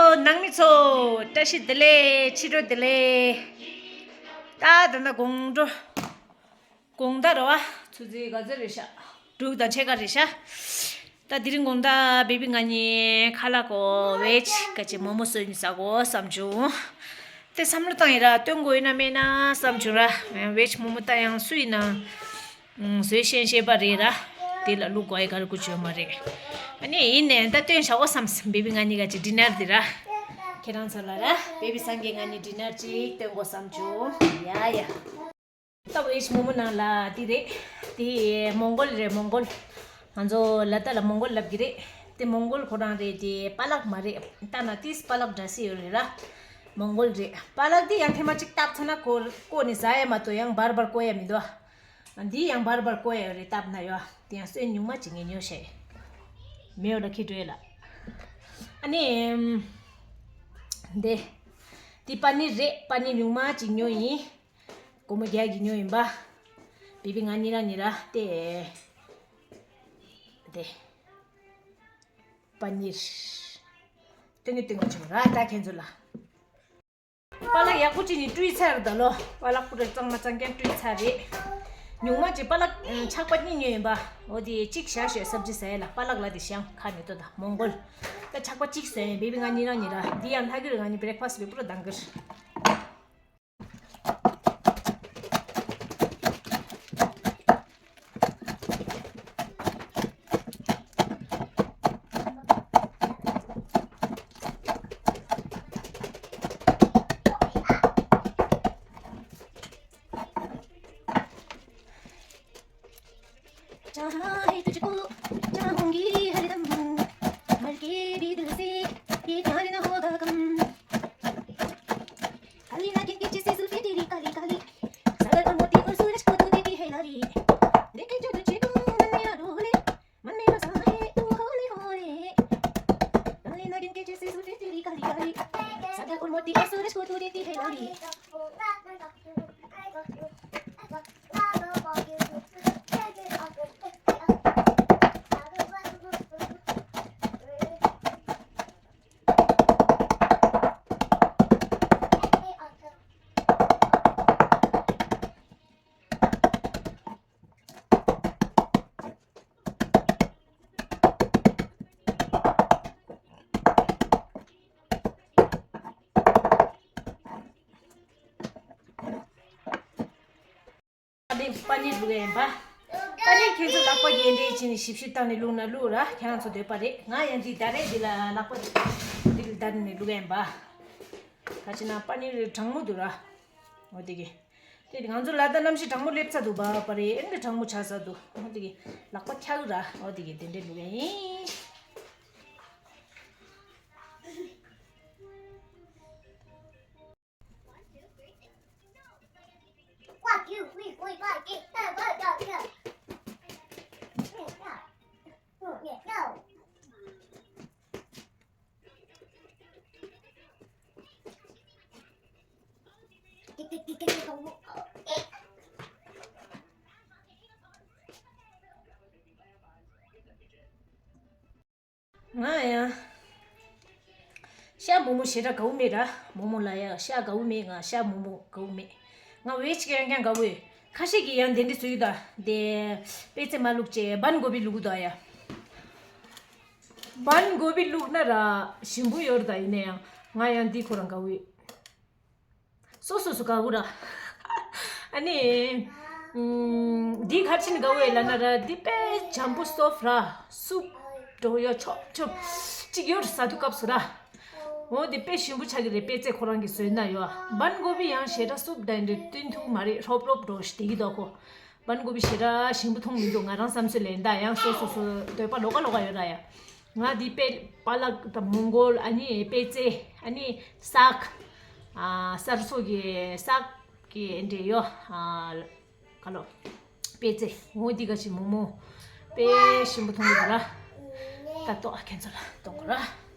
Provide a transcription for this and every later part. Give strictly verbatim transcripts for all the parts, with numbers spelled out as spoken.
ཨོ། ནང་མི་ཚོ། བཀྲ་ཤིས་བདེ་ལེགས། ཕྱི་དྲོ་བདེ་ལེགས། ད་ད་ལྟ་དགོང་དྲོ། དགོང་དག་རེད་བ། ཆུ་ཚོད་ག་ཚོད་རེད་ཤག་དྲུག་དང་ཕྱེད་ཀ་རེད་ཤག་ད་དེ་རིང་དགོང་དག་བེ་བི་ང་གཉིས་ཁ་ལག་གོ་བེཇ་ག་ཅིག་མོག་མོག་བཟོས་ནས་ཟ་གོ་བསམ་བྱུང་། དེ་བསམ་བློ་བཏང་ཡིན་ར། སྟོན་དགོས་ཡིན་ན་མེད་ན་བསམ་བྱུང་ར། བེཇ་མོག་མོག་ད་ཡང་སུ་ཡིན་ན། ཨང་། བཟོས་ཤེས་ཤེས་པ་རེད་ར། དེ་ལ་བླུག་དགོས་ཡ་ག་རེ་དགོས་བྱུང་མ་རེད། ཨ་ནི་ཡིན་ནའི་ད་སྟོན་བྱ་འོ་བསམ། བེ་བི་ང་གཉིས་ཀ་ཅིག་ཌི་ནར་དེ་ར། ཁྱེད་རང་ཚོ་ལ་ར། བེ་བི་སངས་རྒྱས་ང་གཉིས་ཌི་ནར་ཅིག་སྟོན་དགོས་བསམ་བྱུང་། ཡ་ཡ། ད་བེཇ་མོག་མོག་ནང་ལ་དེ་རེད། དེ་མོང་གོལ་རེད། མོང་གོལ། ང་ཚོ་ལ་དྭགས་ལ་མོང་གོལ་ལབ་ཀྱི་རེད། དེ་མོང་གོལ་ཁོ་རང་རེད། དེ་པ་ལག་མ་རེད། ལྟ་ན་ཏིས་པ་ལག་འདྲ་སེ་ཡོད་རེད་ར། མོང་གོལ་རེད། པ་ལག་དེ་ཡང་ཐེངས་མ་གཅིག་བཏབ་ཚར་ན་ཁོ་བཀོག་ནས་ཟ་ཡ་མ་གཏོགས་ཡང་བར་བར་བཀོག་ཡ་མི་འདུག་འདི་ཡང་བར་བར་བཀོག་ཡ་ཡོད་རེད། བཏབ་ན་ཡོད། དེ་ཡང་སོན་ཉུང་མ་ཅིག་ངས་ཉོས་ཤེས། མེའོ་ལ་ཁྱི་འགྲོ་ཡ་ལ། ཨ་ནི། འདི། འདི་པ་ནིར་རེད། པ་ནིར་ཉུང་མ་ཅིག་ཉོས་ཡིན། སྒོར་མོ་བརྒྱ་གི་ཉོས་ཡིན་པ། བེ་བི་ང་གཉིས་ར་གཉིས་ར་སྟེ། འདི། པ་ནིར། སྟོན་གི་སྟོན་གི་བྱུང་ར་ད་ཁྱེད་ཚོ་ལ། པ་ལག་ཡག་པོ་ཅིག་ནི་བཀྲུས་ཚར་ད་ལོ། པ་ལག་པུ་ར་གཙང་མ་གཙང་རྐྱང་བཀྲུས་ཚར་རེད། ཉུང་མ་ཅིག་པ་ལག་ཆག་པ་གཉིས་ཉོས་ཡིན་པ། འོ་དེ་གཅིག་བཞག་ཞོད་སབ་ཇི་ཟ་ཡ་ལ། པ་ལག་ལ་དེ་བཞག་ཁ་ནས་ལྟོས་ད་མོང་གོལ། ད་ཆག་པ་གཅིག་བཟོས་ཡིན། བེ་བི་ང་གཉིས་ར་གཉིས་ར། འདི་ཡང་ལྷག་གི་རེད། ང་གཉིས་བྷེ་རེག་ཕ་སི་བི་པུ་ར་དང་གི་རེད། चाहा है तुझको, चाहूंगी हरदम, मर के भी दिल से ये प्यार ना होगा कम। काली नागिन के जैसे जुल्फे तेरी काली काली, सागर और मोती और सूरज को तू देती है लाली। देखे जो तुझे को मन मेरा डोले, मन मेरा साए तू होले होले। काली नागिन के जैसे जुल्फे तेरी काली काली, सागर और मोती और सूरज को तू देती है लाली। པ་ནིར་བླུགས་ཡིན་པ། པ་ནིར་ཁྱེད་ཚོ་ལག་པ་རྒྱས་འདྲེས་བྱས་ནས་ཞིབ་ཞིབ་བཏང་ནས་བླུགས་ན་བླུགས་ར། ཁྱེད་རང་ཚོ་འདོད་པ་རེད། ང་ཡང་འདི་ད་རེས་འདི་ལ་ལག་པ་འདི་ལ་བརྡར་ནས་བླུགས་ཡིན་པ། ག་ཅི་ན་པ་ནིར་གྲང་མོ་འདུག་ར། འོ་དེ་གི། དེ་ང་ཚོ་ལ་དྭགས་གནམ་གཤིས་གྲང་མོ་སླེབས་ཚར་འདུག་པ། པ་རེད། ཨེ་འདྲ་གྲང་མོ་ཆགས་ཚར་འདུག་འོ་དེ་གི་ལག་པ་འཁྱག་ར། འོ་དེ་གི་དེ་འདྲས་བླུགས་ཡིན། ང་ཡང་། ཤ་མོག་མོག་ཞེ་དྲག་དགའ་བོ་མེད་ར། མོག་མོག་ལ་ཡ་ཤ་དགའ་བོ་མེད། ང་ཤ་མོག་མོག་དགའ་བོ་མེད། ང་བེཇ་ཅིག་ཡང་ཀྱང་དགའ་བོ་ཡོད། ཁ་ཤས་ཀྱིས་ཡང་དེ་འདྲ་བཟོས་ཡོད་ད། དེ་པད་ཚལ་མ་བླུགས་བྱས་བན་གོ་བི་བླུགས་འདུག་ཡ། བན་གོ་བི་བླུགས་ན་ར་ཞིམ་པོ་ཡོད་རེད་ད། ཡིན་ན་ཡང་ང་ཡང་འདི་ཁོ་རང་དགའ་བོ་ཡོད། སོ་སོ་སོ་དགའ་བོ་ར། ཨ་ནི། ཨུམ། འདི་ག་རེ་བྱས་ནས་དགའ་བོ་ཡོད་ལབ་ན་ར། འདི་དཔེ་འཇམ་པོ་སོབ་ར། སུབ་འགྲོ་ཡོད་ཆོབ་ཆོབ་ཅིག་ཡོད་ཟ་དུས་སྐབས་སུ་ར། འོ་འདི་དཔེ་ཞིམ་པོ་ཆགས་ཀྱི་རེད། པད་ཚལ་ཁོ་རང་གིས་བཟོས་ན་ཡོད། བན་གོ་བི་ཡང་ཞེ་དྲག་སུབ་འདྲ་འདྲ་བསྟན་ཐུབ་མ་རེད། ཧྲོབ་ཧྲོབ་འགྲོ་ཞིག་བསྡད་ཀྱི་འདུག་ཁོ། བན་གོ་བི་ཞེ་དྲག་ཞིམ་པོ་མཐོང་མི་འདུག་ང་རང་བསམ་ཚུལ་ལ་ཡིན་ད། ཡང་སོ་སོ་སོ་འདོད་པ་ལོགས་ཀ་ལོགས་ཀ་ཡོད་ར་ཡ། ང་འདི་པད་པ་ལག་དང་མོང་གོལ། ཨ་ནི་པད་ཚལ། ཨ་ནི་སག་ཨ་སར་སོ་གི་སག་གི་འདྲེ་ཡོད། ཨ་ག་ལོ། པད་ཚལ། འོ་འདི་ག་ཅིག་མོག་མོག་དཔེ་ཞིམ་པོ་མཐོང་གི་འདུག་ར། ད་ལྟོ་ཨ་ཁྱེད་ཚོ་ལ་གཏོང་དགོས་ར།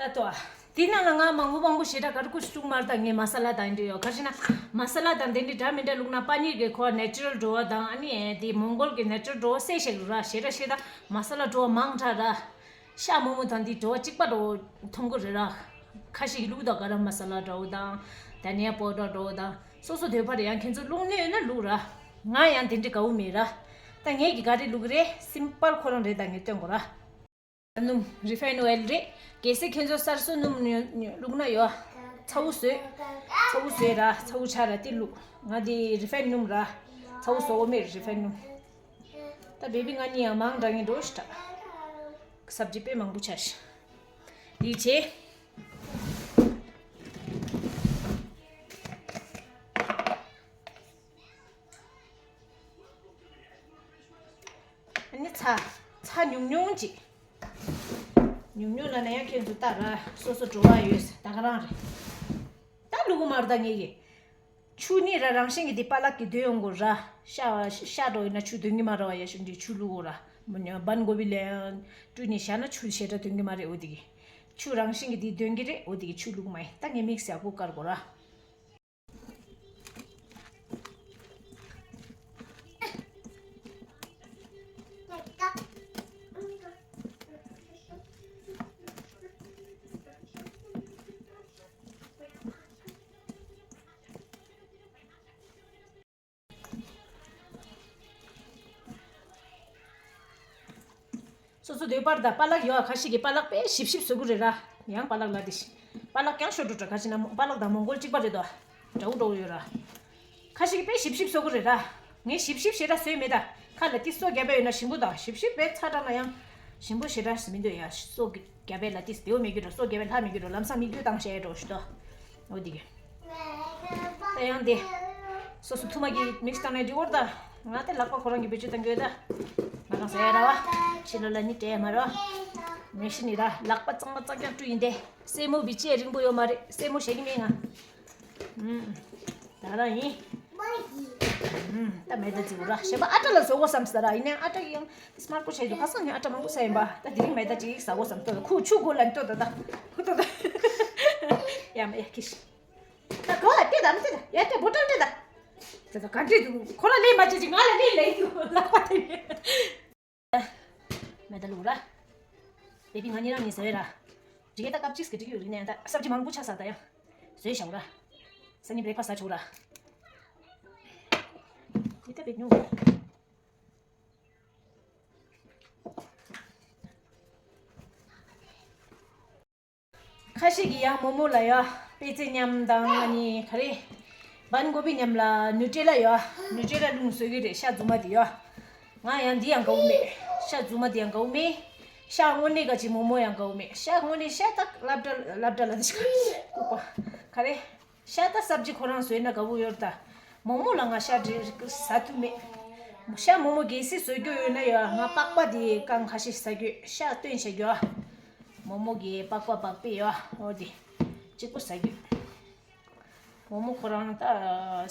ད་ལྟོ་ཨ། དེ་ནང་ལ་ང་མང་པོ་མང་པོ་ཞེ་དྲག་ག་རེ་ཀུ་ཤུ་བླུགས་མ་རེད། ད་ངས་མ་ས་ལ་དང་འདྲ་ཡོད། ག་རེ་ཟེར་ན་མ་ས་ལ་དང་དེ་འདྲ་འདྲ་མི་འདྲ་བླུགས་ན་པ་ནིར་གི་ཁོ་ནེ་ཅུ་རལ་འགྲོ་བ་དང་ཨ་ནི་དེ་མོང་གོལ་གི་ནེ་ཅུ་རལ་འགྲོ་བ་སེ་ཞིག་རེད་ར། ཞེ་དྲག་ཞེ་དྲག་མ་ས་ལ་འགྲོ་བ་མང་དྲགས་ར། ཤ་མོག་མོག་དང་དེ་འགྲོ་བ་གཅིག་པ་འགྲོ་མཐོང་གི་རེད་ར། ཁ་ཤས་ཀྱིས་བླུགས་དང་ག་རམ་མ་ས་ལ་འདྲ་བོ་དང་དྷ་ནི་ཡ་པའུ་ཌར་འདྲ་བོ་དང་སོ་སོ་འདོད་པ་རེད། ཡང་ཁྱེད་ཚོ་བླུགས་ནུས་ཡོད་ན་བླུགས་ར། ང་ཡང་དེ་འདྲ་དགའ་བོ་མེད་ར། ད་ངས་ཀྱིས་ག་རེ་བླུགས་ཀྱི་རེད། སིམ་པལ་ཁོ་རང་རེད། ད་ངས་སྟོན་དགོས་ར། སྣུམ་རི་ཕའིན་ཨོ་ཡལ་རེད། གལ་སྲིད་ཁྱེད་ཚོ་གསར་བཟོ་སྣུམ་ཉོ་ཉོ་བླུགས་ན་ཡོད། ཚ་བོ་བཟོས། ཚ་བོ་བཟོས་ར། ཚ་བོ་ཆགས་ར་དེ་བླུགས། ང་དེ་རི་ཕའིན་སྣུམ་ར། ཚ་བོ་བཟོ་འོ་མེད་རི་ཕའིན་སྣུམ། ད་བེ་བི་ང་གཉིས་ཡང་མང་དྲགས་ངས་འགྲོ་ཤི་ད། སབ་ཇི་དཔེ་མང་པོ་ཆགས་ཤི། འདི་བྱས། ཨ་ནི་ཚྭ། ཚྭ་ཉུང་ཉུང་ཅིག་ཉུང་ཉུང་ལ་ན་ཡང་ཁྱེད་ཚོ་ལྟ་ར། སོ་སོ་བྲོ་བ་ཡོད་ད་ག་རང་རེད། ད་བླུག་གི་མ་རེད་ད་ངས་ཀྱི། ཆུ་ནི་ར་རང་བཞིན་གྱི་འདི་པ་ལག་གི་འདོན་ཡོང་དགོས་ར། ཤ་ཤ་འགྲོ་ཡིན་ན་ཆུ་འདོན་གྱི་མ་རེད་བ། ཡ་ཤུ་འདི་ཆུ་བླུག་དགོས་ར། མ་ཉོ་བན་གོ་བི་ལེ་ཡང་བཀྲུས་ནས་བཞག་ན་ཆུ་ཞེ་དྲག་འདོན་གྱི་མ་རེད། འོ་དེ་གི་ཆུ་རང་བཞིན་གྱི་འདི་འདོན་གྱི་རེད། འོ་དེ་གི་ཆུ་བླུག་མ་ཡིན། ད་ངས་དམིགས་བསལ་ཡག་པོ་བཀར་དགོས་ར། སོ་སོ་འདོད་པར་ད་པ་ལག་ཡོད། ཁ་ཤས་ཀྱིས་པ་ལག་དཔེ་ཞིབ་ཞིབ་བཟོ་གི་རེད་ར། ཡང་པ་ལག་ལ་དེ་ཤི། པ་ལག་ཀྱང་ཤོར་འགྲོ་འདྲ། ཁ་ཤས་ན་པ་ལག་དང་མོང་གོལ་གཅིག་པ་རེད་དོ། འདྲ་བོ་འདྲ་བོ་ཡོད་ར། ཁ་ཤས་ཀྱིས་དཔེ་ཞིབ་ཞིབ་བཟོ་གི་རེད་ར། ངས་ཞིབ་ཞིབ་ཞེ་དྲག་བཟོས་མེད་ད། ཁ་ལ་ཏི་སོ་རྒྱབ་པ་ཡོད་ན་ཞིམ་པོ་དང་ཞིབ་ཞིབ་བས་ཚ་དྲགས་ན་ཡང་ཞིམ་པོ་ཞེ་དྲག་མི་འདུག་ཡ། སོ་རྒྱབ་པའི་ལ་ཏིས་དེའོ་མི་རྒྱུ་འགྲོ། སོ་རྒྱབ་པའི་ལྷ་མི་རྒྱུ་འགྲོ། ལམ་སང་མི་རྒྱུ་བཏང་བྱས་འགྲོ་ཞུ་དོ། འོ་དེ་གི། ད་ཡང་དེ། སོ་སོ་ཐུ་མ་གི་མིག་སི་བཏང་ནས་འགྲིག་གོ་ར་ད། ང་དེ་ལག་པ་ཁོ་རང་གི་བེད་སྤྱོད་བཏང་གི་ཡོད་ད། ང་རང་ཟ་ཡ་ར་བ། ཕྱི་ལོ་ལ་ནི་སྤྲད་ཡ་མ་ར་བ། མེ་ཤི་ནི་ར་ལག་པ་གཙང་མ་གཙང་རྐྱང་བཀྲུ་ཡིན་ཏེ། སེན་མོ་བི་ཅི་རིང་པོ་ཡོད་མ་རེད། སེན་མོ་བཞེས་གི་མེད་ང་། ཨུམ། ད་རང་ཡིན། ཨུམ། ད་མེ་ད་ཅིག་ར་གཞན་པ་ཨ་ཏྲ་ལ་བཟོ་དགོས་བསམ་ས་ར། ཡིན་ནའང་ཨ་ཏྲ་ཡང་དེ་སྨར་པོ་བྱས་འདུག་ཁ་སང་ནས་ཨ་ཏྲ་མང་པོ་ཟ་ཡིན་པ། ད་དེ་རིང་མེ་ད་ཅིག་ཟ་དགོས་བསམ་ཏོ། ཁུ་ཆུ་གོ་ལ་ཏོ་ད་ད། ཁུ་ཏོ་ད། ཡ་མ་ཡ་ཁི་ཤི། ད་གོ་ལ་ཏེ་ད་མི་ཏེ་ད། ཡ་ཏེ་བོ་ཏལ་ཏེ་ད། ད་ད་ག་འདྲེ་འདུག་ཁོ་ལ་ལས་མ་བྱེད་ཅིག་ང་ལ་ལས་ལས་འདུག་ལག་པ་དེ། མེ་ད་ལུག་ར། བེ་བི་ང་གཉིས་རང་གཉིས་ཟ་བས་ར། འགྲིག་གི་ད་སྐབས་གཅིག་གི་འགྲིག་ཡོད་རིག་ནས་ད་སབ་ཇི་མང་པོ་ཆགས་ས་ད་ཡང་། བཟོས་བཞག་ར། སང་ཉིན་བྷི་རེག་ཕ་སི་ཟ་ཆོག་ར། འདི་ད་བེད་ཉུང་ར། ཁ་ཤས་ཀྱིས་ཡང་མོག་མོག་ལ་ཡ། པེ་ཙེ་མཉམ་དང་ཨ་ནི་ག་རེ། བན་གོ་བི་མཉམ་ལ་ནུ་ཏྲེ་ལ་ཡ། ནུ་ཏྲེ་ལ་བླུགས་བཟོ་གི་རེད། ཤ་རྫུན་མ་དེ་ཡ། ང་ཡང་འདི་ཡང་དགའ་བོ་མེད། ཤ་རྫུན་མ་དེ་ཡང་དགའ་བོ་མེད། ཤ་དངོས་གནས་ག་ཅིག་མོག་མོག་ཡང་དགའ་བོ་མེད། ཤ་དངོས་གནས་ཤ་ད་སླབ་འདྲ་སླབ་འདྲ་ལ་དེ་ཤ་ལྐུགས་པ། ག་རེ། ཤ་ད་སབ་ཇི་ཁོ་རང་བཟོས་ན་དགའ་བོ་ཡོད་ད། མོག་མོག་ལ་ང་ཤ་འདྲེ་ཟ་ཐུབ་མེད། ཤ་མོག་མོག་གལ་སྲིད་བཟོ་རྒྱུ་ཡོད་ན་ཡ་ང་པགས་པ་དེ་རྐང་ཁ་ཤས་ཟ་རྒྱུ། ཤ་བཏོན་བྱ་རྒྱུ་ཨ། མོག་མོག་གི་པགས་པ་པགས་པའི་ཡ་འོ་དེ་གཅིག་པོ་ཟ་རྒྱུ། མོག་མོག་ཁོ་རང་ད་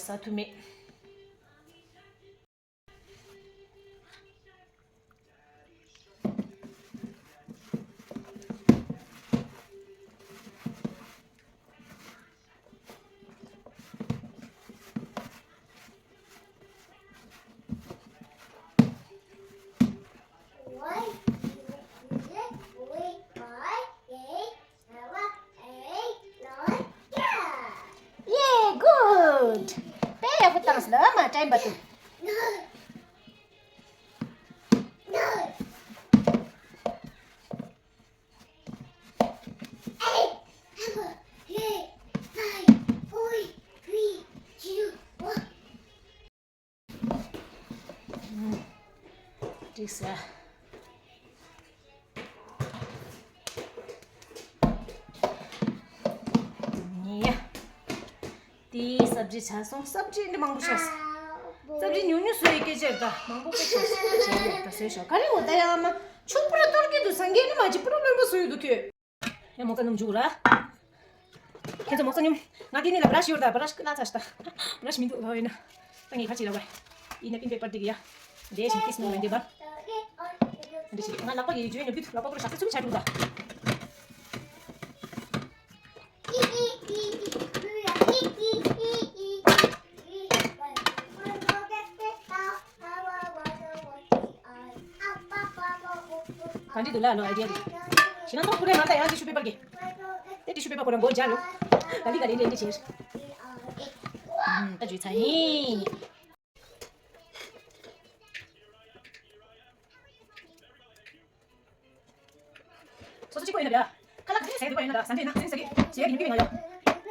ཟ་ཐུབ་མེད། Yeah, good. དཔེ་ཡག་པོ་བཏང་སོང་ལ་མ་དྲན་པ་དུ། འགྲིག་ས། ནི། དེའི་སབ་ཇི་ཆགས་སོང་། སབ་ཇི་འདི་མང་པོ་ཆགས་སོང་། སབ་ཇི་ཉུང་ཉུང་བཟོ་ཡི་སྐད་ཆ་རེད་ད། མང་པོ་སྐད་ཆ་བྱས་ཡོད་ད། བཟོས་ཤོག་ག་རེ་འོ་ད་ཡ་མ་ཆུ་པུ་ར་གཏོར་གི་འདུག་ཟ་མཁན་ནི་མ་ཅི་པུ་ར་རློན་པ་བཟོ་ཡི་འདུག་ཁྱོད། ཡ་མོ་ཙ་སྣུམ་འཇུག་ར། ཁྱེད་ཚོ་མོ་ཙ་སྣུམ། ང་དེ་ནི་ལ་བྷ་ར་ཤི་ཡོད་ད། བྷ་ར་ཤི་ཀི་ལ་ཚ་ཤི་ད། བྷ་ར་ཤི་མི་འདུག་ལོ་ཡིན་ན། ད་ངས་ཁ་ཅིག་ལ་བས། ཡིན་ན་པིན་པེ་པར་དེ་གི་ཡ། འདྲེ་ཞིག་ཏིས་ནོ་མེན་དེ་བ། འདྲེ་ཞིག་ང་ལག་པ་གི་ཇུས་ནོ་བིད་ལག་པ་པོ་ར་ཤག་ས་ཚུམ་ཆ་འདུག་ད། ག་འདྲ་འདུག་ལ་ལོ་ཨའི་ཌི་ཡ་དེ། ཞེ་ན་ཐོག་ཁུ་རེ་མ་ད་ཡང་ཊི་ཤུ་པེ་པར་གྱི། དེ་ཊི་ཤུ་པེ་པར་ཁོ་རང་མགོ་འཇར་ཡོང་། ག་ལི་ག་ལི་རེ་འདྲ་བྱས། ཨམ། ད་ཇུས་ཚ་ཡིན། སོ་སོ་གཅིག་པོ་ཡིན་ན་ར། ཁ་ལག་ག་རེ་ཟས་འདུག་པ་ཡིན་ན་ར་ཟ་འདྲེ་ན་ཟིན་ཟ་གི་ཟེར་ཡ་གི་ཉིན་གི་ཡོད་ན་ཡོད།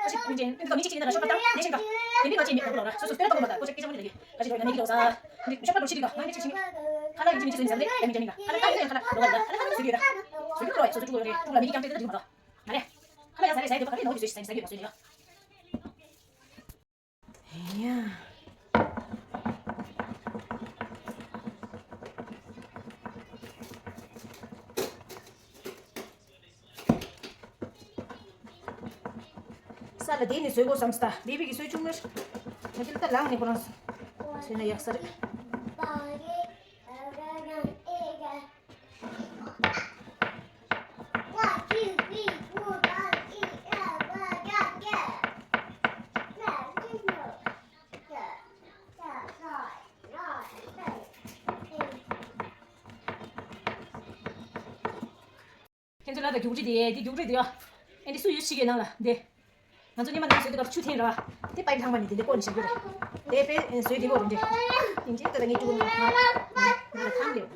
ཁ་ཅིག་མིན་ཅན་འདི་ལ་མི་གཅིག་གཅིག་ཡིན་ན་ར་ཤོག་ཁ་བཏང་ནས་ཤིང་ད། དེ་འདི་ང་ཅིག་མེད་པ་ལོ་ར་སོ་སོ་སྟོད་ལ་གཏོང་བ་ད་ཁོ་ཅིག་སྐད་ཆ་མ་ནི་ལ་གི་ཁ་ཅིག་ཡོད་ན་ནི་གི་ལོ་ཟ། འདི་ཤོག་ཁ་འགྲོ་ཤི་གི་ད་ང་ནི་ཅིག་ཤི་གི། ཁ་ལག་ཡིན་ཅིག་མིན་ཅིག་ཟིན་ཟ་རེ་ཡ་མིན་ཅན་མིན་ད། ཁ་ལག་ཁ་ཡིན་ཅིག་ཁ་ལག་ལོ་ག་ལ་ཁ་ལག་ཟ་གི་ཡོད་ད། ཟ་གི་ལོ་ཡ་སོ་སོ་ཅུག་ཡོད་རེད་ཐུག་ལ་མི་གི་ཀྱང་ཏེ་ད་འདི་མ་ད། ང་རེ། ཁ་ལག་ཡ་ཟ་རེ་ཟ་ཡི་འདུག་ག་ག་རེ་ནོ་གི་ཟོས་ཟ་ཟ་གི་ཡོད་པ་ཟོས་ནས་ཡ། ཡ། ས་ལ་དེ་ནས་བཟོས་དགོས་བསམ་སྟ་བེ་བི་གི་བཟོས་བྱུང་མེར། ད་དེ་ལ་ད་ལངས་ནས་ཁོ་རང་བཟོས་ན་ཡག་ས་རེད། ཁྱེད་ཚོ་ལ་ད་རྒྱུགས་རི་དེ་དེ་རྒྱུགས་རི་དེ་ཨ། ཨེ་འདི་སུ་ཡོད་ཤི་གེ་ནང་ལ་དེ། ང་ཚོ་ཉི་མ་ནང་བཟོས་དེ་གར་ཆུ་འཐེན་ར། དེ་པའི་ལྷག་མ་ནི་དེ་འདི་ཀོ་ནི་བཞག་རྒྱུ་རེད། དེ་པའི་བཟོས་དེ་བོ་རེད་འདྲེ། དེ་འདྲེ་ད་ད་ངས་ཀྲུ་གུ་ང་ང་ལ་ཐང་རེད།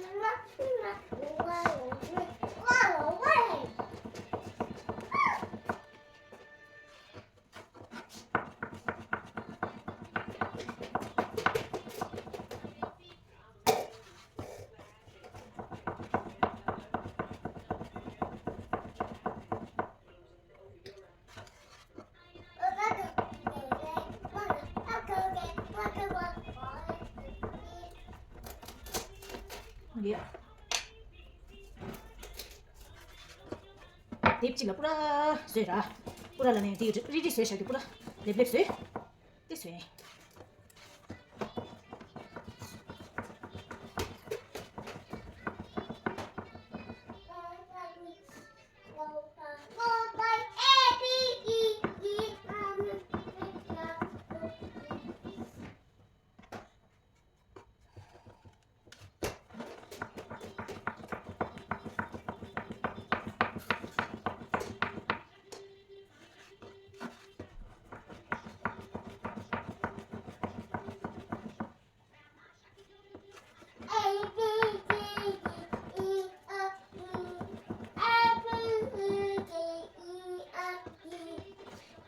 ཡ། དེབ་ཅིག་ལ་པུ་ར་བཟོས་ར། པུ་ར་ལ་ནས་དེ་རི་རི་བཟོས་བཞག་གི་པུ་ར་ལེབ་ལེབ་བཟོས། དེ་བཟོས།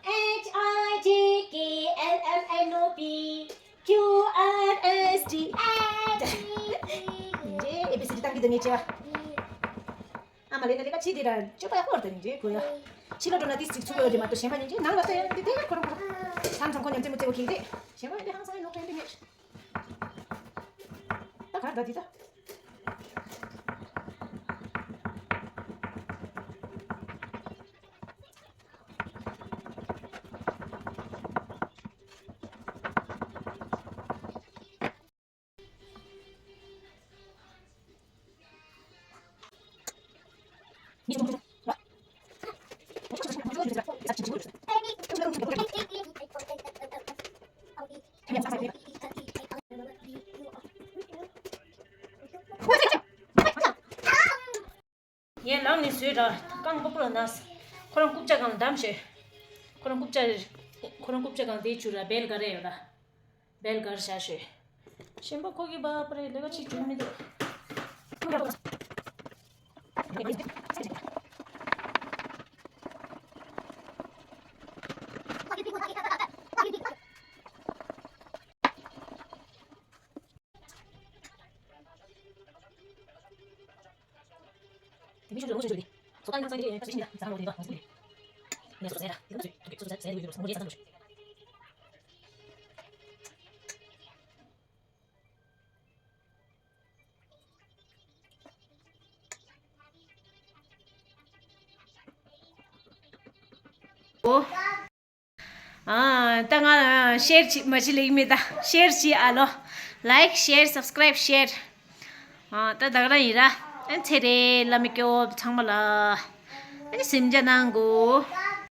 H I J K L M N O P Q R S T འདྲེ། ཨེ་བི་སི་ཌི་བཏང་གི་འདུག་ངས་བྱས་པ། ཨ་མ་ལེ་ན་ལེ་ཀ་ཕྱི་དེ་ར་སྤྱོད་པ་ཡག་པོ་བར་དུ་ཡིན་འདྲེ་གོ་ཡ། ཕྱི་ལོ་འགྲོ་ན་ཏིས་ཅིག་ཚུགས་ཡོད་རེད་མ་གཏོགས་གཞན་པ་ཡིན་འདྲེ་ནང་ལ་ལྟ་ཡ་འདི་དེ་ཁོ་རང་ཁོ་རང་ཐང་ཐང་ཁོ་ཉམས་ཆེན་མོ་རྩེ་བོ་གིས་རེད། གཞན་པ་ཡིན་འདྲེ་ཧང་སང་ཡིན་ནོ་ཁོ་ཡིན་འདྲེ་ངས། ད་གར་ད་འདི་ད། ངས་ལངས་ནས་བཟོས་ར། རྐང་སྤོག་པོ་ལ་ན། ཁོ་རང་རྐུབ་བཀྱག་སྒང་ལ་བསྡམས་ཤོག་ཁོ་རང་རྐུབ་བཀྱག་ཁོ་རང་རྐུབ་བཀྱག་སྒང་དེའི་བྱུར་ར་བེལ་ག་རེ་ཡོད་ར། བེལ་གར་བཞག་ཤོག་གཞན་པ་ཁོ་གི་བ་པ་རེ་ལས་ཀ་ཅིག་བྱུང་མི་འདུག་ཨོ། ཨ། ད་ང་ཤེར་ཅི་མ་ཅི་ལེགས་མེད་ད་ཤེར་ཅི་ཨ་ལོ། ལའིཀ་ཤེར་སབ་སི་ཀ་རའིབ་ཤེར། ཨ། ད་ད་ག་རང་ཡིན་ར། ཨ་ཚེ་རེ་བླ་མའི་སྐྱོབ་ཚང་མ་ལ། ཨ་སེམས་རྒྱ་གནང་གོ།